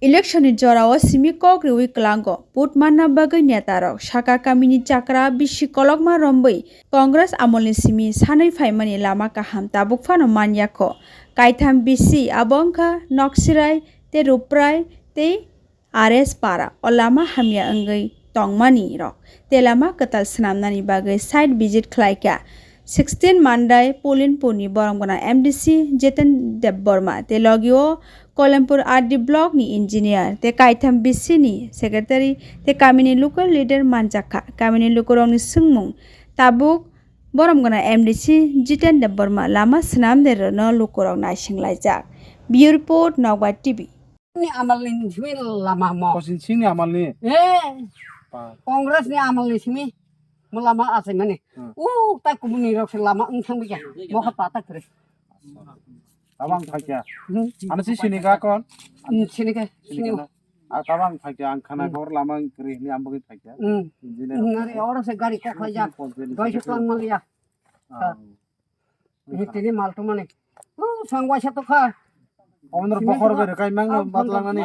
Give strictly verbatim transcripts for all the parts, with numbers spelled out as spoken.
Election ni jorao simi kok riwi kwlango vote manna bagwi netarok saka kamini chakra bisi kolokma romwi Congress amolni simi sanwi phaimani lama kaham tabuk phano manyakho. Kaitham bisi abo wngkha Noksirai tei Ruprai tei R S Para o lama hamya wngwi tongmani rok tei lama kwtal swnamnani bagwi site visit khlaikha. Sixteen Mandai Pulinpurni borom gwnang M D C Jiten Debbarma tei logi o Kolempur R D block ni engineer tei kaitham B C ni secretary tei kamini local leader manjakha. Kamini lukurokni swngmung tabuk borom gwnang M D C Jiten Debbarma lama swnamde rwno lukurok naisinglaijak. Bureau report, Nokbar T V. Ni amal ni simi lama mo. Kosin sini amal ni. Eh, Pa. Congress ni amal ni simi mo lama asai mani. Hmm. U tai kumuni rok se lama wng thang bikha. Mo kha pa ta kre. Tabang phaikya. Hmm. Ano si sini ka kon? Hmm, sini ka, sini ka. A tabang phaikya ang khana Hmm. kor lama kri ni ambo phaikya. Hmm. Engineer. Hmm, are oro se gari kok lai ja. Doi se plan mal ya. Ah. Ni tini mal to mani. Uh, sang waisa to kha. Omnor Sini bokhor to be rekai mang Ah, matlang ani.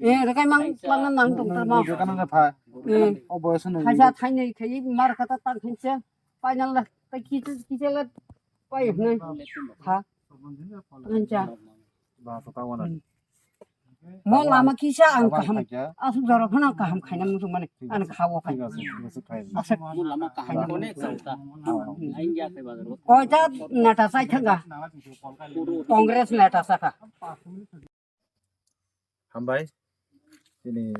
Eh, rekai mang lang nang tong tamo. Rekai nang pha. Eh. O boyos nang. Thaisa thainai khai mar kata tang khinse. Final la ta ki ki la pai hnai. Ha. Ancha. Ba to ta wana. Hmm. Mo lama kisa ang Tabang kaham. Khaikya. Asuk jora phano kaham khaina muchung mani. Thik Ang ase, khawo khai. Thik ase, thik ase, khai. Asuk. Mo lama kaham kone chauta. Ain ya khai bazar. Koita neta chai thanga. Congress neta saka. Hambai. Tini,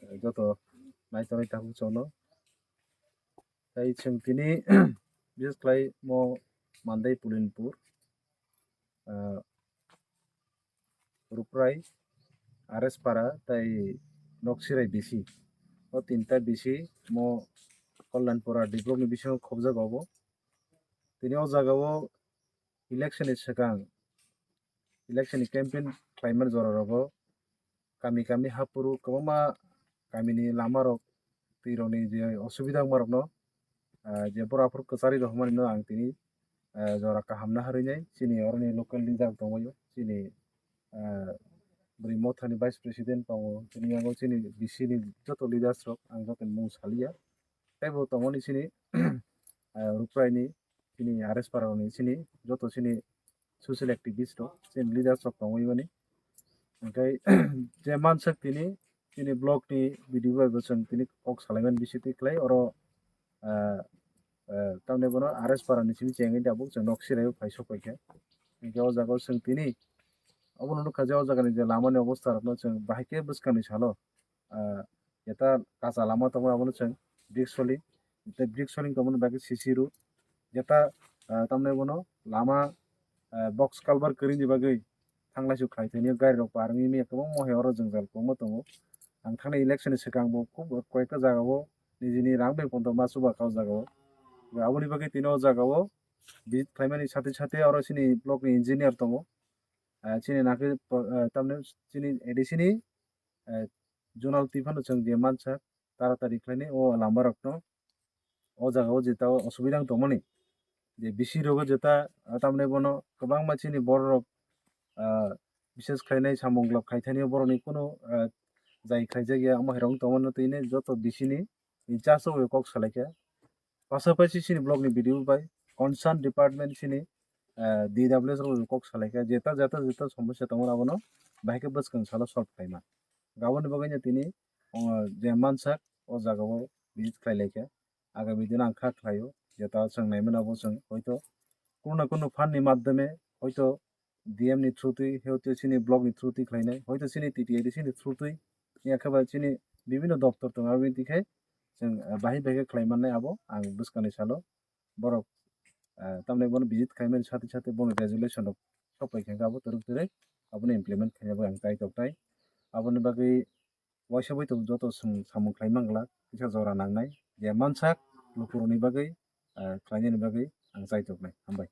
eh, joto naitonwi tabuk chono. Tai chwng tini, bises khlai mo Mandai Pulinpur. Ah, Ruprai, R S Para, tai Noksirai B C. O tinta B C mo Kalyanpur R D block ni bisingo khobjak obo. Tini o jaga o election ni swkang, election ni campaign khlaimani jora rogo kami kami haphuru kwbangma kamini lama rok twi rokni je osubida wngma rokno, ah, je borok aphuru kwcharwi rw hwnmani no ang tini, ah, jora kaham naharwi nai chini oroni local leader tongbaio chini, ah, bwrwi mothani vice president tongo tini yango chini B C ni joto leaders rok ang joto ni mung saliya teibo tongmani chini, ah, Ruprai ni chini R S Para ni chini joto chini social activist rok chini leaders rok tongwi mani. Hwnkhe je mansak tini, tini block ni B D O bai bo chwng tini kok salaimani bisi twi khlai oro, ah, ah, tamni bono R S Para ni simi chengwi tabuk chwng nok sirai phai sok paikha. Hwnkhe o jaga o chwng tini obono nukha je o jaga ni je lama ni obostha rok no chwng bahai khe bwskang ni salo ah, jeta kacha lama tongmani abono chwng brick soling, tei brick soling tongmani bagwi C C road, jeta, ah, tamni bono lama, ah, box culvert kwrwini bagwi thanglaisu khlai thani gari rok par wngwi manya kwbangma hai oro jwngjal kwbangma tongo. Ang thangna election ni swkang bo khub koyekta jaga o nijini rang bai pondo ma chuba kha o jaga o. Aboni bagwi tini o jaga o visit khlaimani sate sate oro chini block ni engineer tongo. Ah, chini nakhe, ah, tamni chini A D C ni eh, zonal twi phano chwng je mansa taratari khlainai o lama rokno o jaga o jeta o osubida wng tongmani je bisi rogo jeta, ah, tamni bono kwbangma chini borok rok, ah, bises khlainai samung lok khaithani borokni kunu, ah, jai khlaijak ya omo hai rok wng tongmani twi joto bisi ni in charge o kok salaikha. Pasapasi chini block ni B D O bai concern department chini, eh, D W S rok kok salaikha, jeta jeta jeta somosya tongo abono bahai khe bwskang salo solve khlaima. Aboni bagwi no tini, o, je mansak o jaga o visit khlai laikha. Agami dino ang kha khlaio, jeta chwng naimano abo chwng hoito kuno na kuno phan ni madhyome hoito D M ni through twi, hwnkhe chini block ni through twi khlainai, hoito chini T T A D C ni through twi, ya khe ba chini bibhinno doptor tongo, aboni twi khe chwng, ah, bahai bahai khe khlai mannai abo ang bwskangni salo borok, ah, tamni bono visit khlaimani sati sati bono resolution rok sok pai khe abo twrwk twrwk abono implement khaina bagwi ang chai tok tai. Aboni bagwi waisa bai tongo joto chwng samung khlai manglak kisa jora nangnai je mansak lukurokni bagwi, ah, khlainani bagwi ang chai toknai. Hambai.